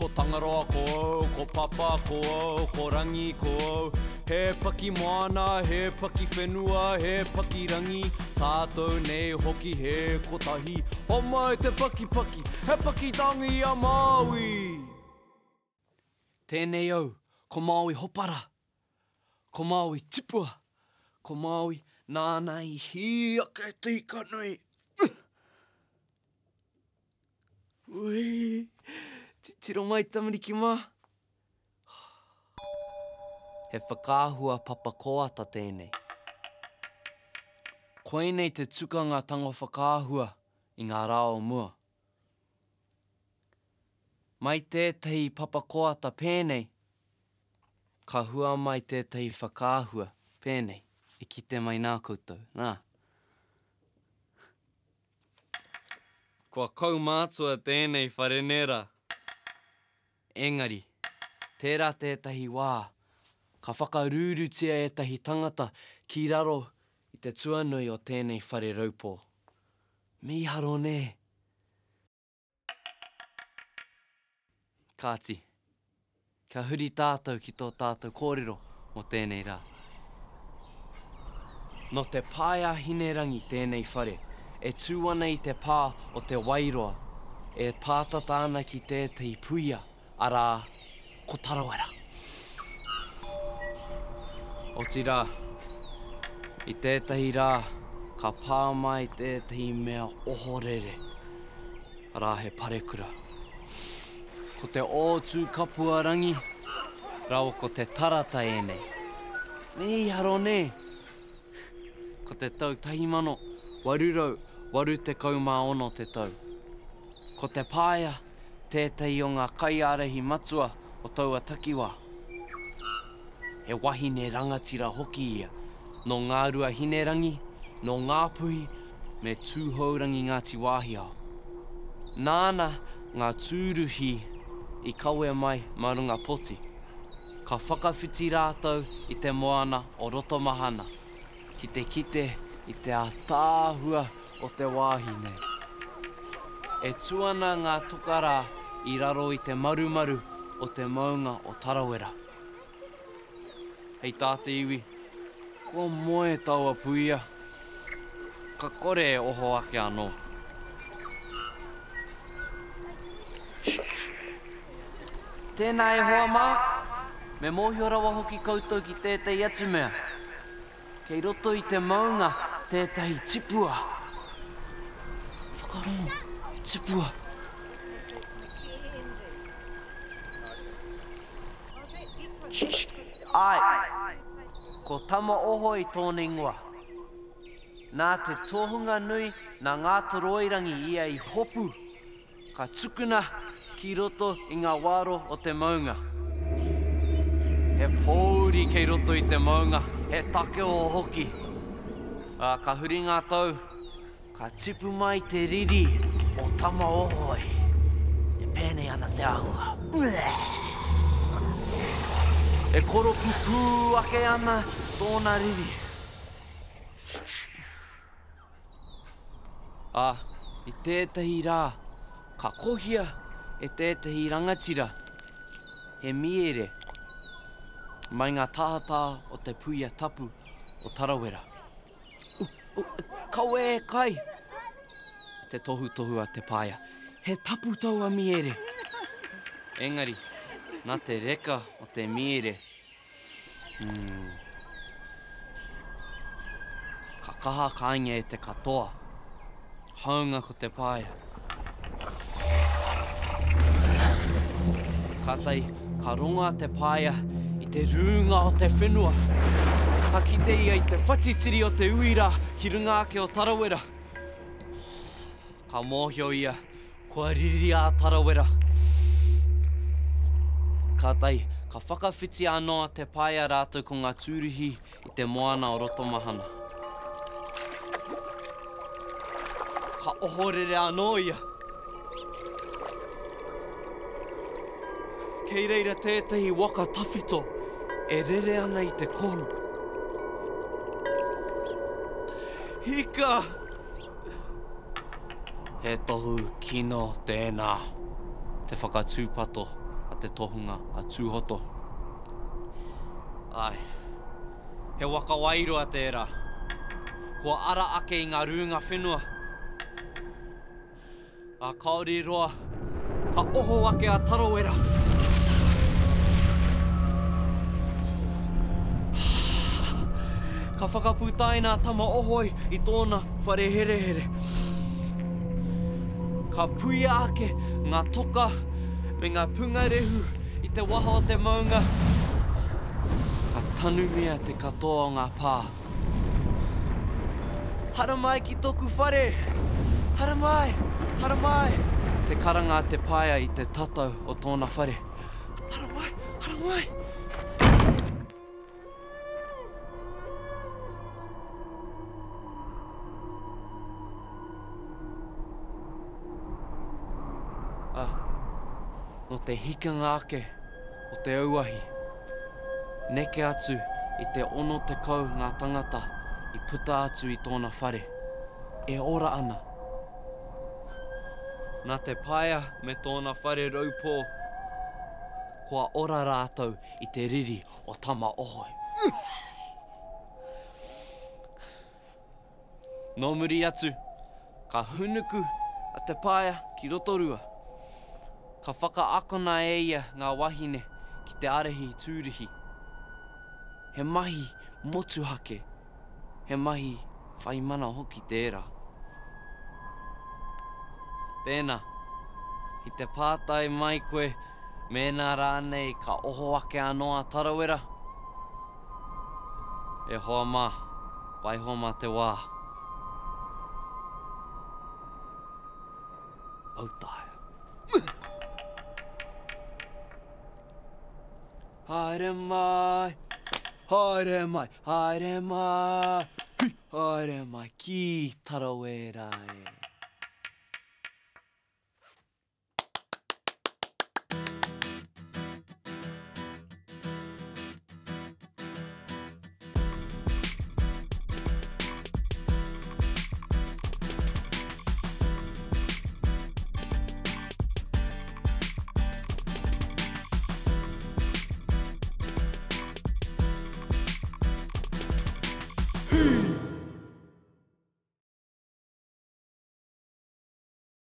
Ko Tangaroa ko au, ko Papa ko au, ko Rangi ko au. He paki moana, he paki whenua, he paki rangi, tātou nei hoki he kotahi. Homai te pakipaki, he paki tangi a Māui! Tēnei au, ko Māui Hopara, ko Māui Tipua, ko Māui nāna i hī ake te ika nui. Ui, titiro mai tamariki mā. He whakaahua papa kōata tēnei. Koinei te tukanga tango whakaahua i ngā rā o mua. Mai tētahi papa kōata pēnei, ka hua mai tētahi whakaahua pēnei e kite mai nā koutou, nā. Kua kaumātua tēnei whare nē rā. Engari, tērā tētahi wā, ka whakarūrūtia ētahi tangata ki raro i te tuanui o tēnei whare raupō. Mīharo nē! Kāti, kia huri tātou ki tō tātou kōrero mō tēnei rā. Nō te Pae-a-Hinerangi tēnei whare, e tū ana i te pā o Te Wairoa, e pātata ana ki tētahi puia, arā, ko Tarawera. Otirā, i tētahi rā, ka pā mai tētahi mea ohorere, arā, he parekura. Ko te ōtū kapua rangi rawa ko te tarata ēnei. Mīharo nē! Ko te tau 1886 te tau. Ko Te Paea tētahi o ngā kaiārahi matua o taua takiwā. He wahine rangatira hoki ia, nō Ngāruahinerangi, nō Ngāpuhi me Tūhourangi Ngāti Wāhiao. Nāna ngā tūruhi i kawe mai mā runga poti. Ka whakawhiti rātou i te moana o Rotomahana ki te kite i te ātaahua o te wāhi nei. E tū ana ngā toka rā i raro i te marumaru o te maunga o Tarawera. Hei tā te iwi, kua moe taua puia, ka kore e oho ake anō. Tēnā e hoa mā, me mōhio rawa hoki koutou ki tētahi atu mea. Kei roto i te maunga tētahi tipua. Whakarongo, he tipua. Āe, ko Tamaohoi tōna ingoa. Nā te tohunga nui nā Ngātoroirangi ia i hopu. Ka tukuna ki roto i ngā waro o te maunga. He pōuri kei roto i te maunga, he takeo hoki. Ā, ka huri ngā tau, ka tipu mai te riri o Tamaohoi. E pēnei ana te āhua. E koropupū ake ana tōna riri. Ā, i tētahi rā, ka kohia e tētahi rangatira he miere mai ngā tahataha o te puia tapu o Tarawera. Kawe e kai! Te tohutohu a Te Paea. He tapu taua miere! Engari, nā te reka o te miere, Umm. Ka kaha kāinga e te katoa. Hāunga ko te paea. Kātahi ka rongo a te paea i te rūnga o te whenua. Ka kite ia i te whatitiri o te uira ki runga ake o Tarawera. Ka mōhio ia Kua riri a Tarawera. Kātahi, ka whakawhiti anō a Te Paea rātou ko ngā tūruhi i te moana o Rotomahana. Ka ohorere anō ia. Kei reira tētahi waka tawhito e rere ana i te kohu. Hika! He tohu kino tēnā, te whakatūpato. te tohunga a Tūhoto. Āe, he waka wairua tērā. Kua ara ake i ngā rūnga whenua. Ā, kāore i roa, ka oho ake a Tarawera. Ka whakaputaina a Tamaohoi i tōna whare herehere. Ka puia ake ngā toka me ngā pungarehu i te waha o te maunga. Ka tanumia te katoa o ngā pā. Haramai ki toku whare! Haramai! Haramai! Te karanga a Te Paea i te tatau o tōna whare. Haramai! Haramai! Ā, nō te hikanga ake o te auahi, neke atu i te 60 ngā tangata i puta atu i tōna whare, e ora ana. Nā Te Paea me tōna whare raupō, kua ora rātou i te riri o Tamaohoi. Nō muri atu, ka hūnuku a Te Paea ki Rotorua. Ka whakaakona e ia ngā wāhine ki te ārahi tūruhi. He mahi motuhake, he mahi whai mana hoki tērā. Tēnā, ki te pātai mai koe mēnā rānei ka oho ake anō a Tarawera, E hoa mā, waiho mā te wā. Autaia. Haere mai, haere mai, haere mai, hui, haere mai ki Tarawera e.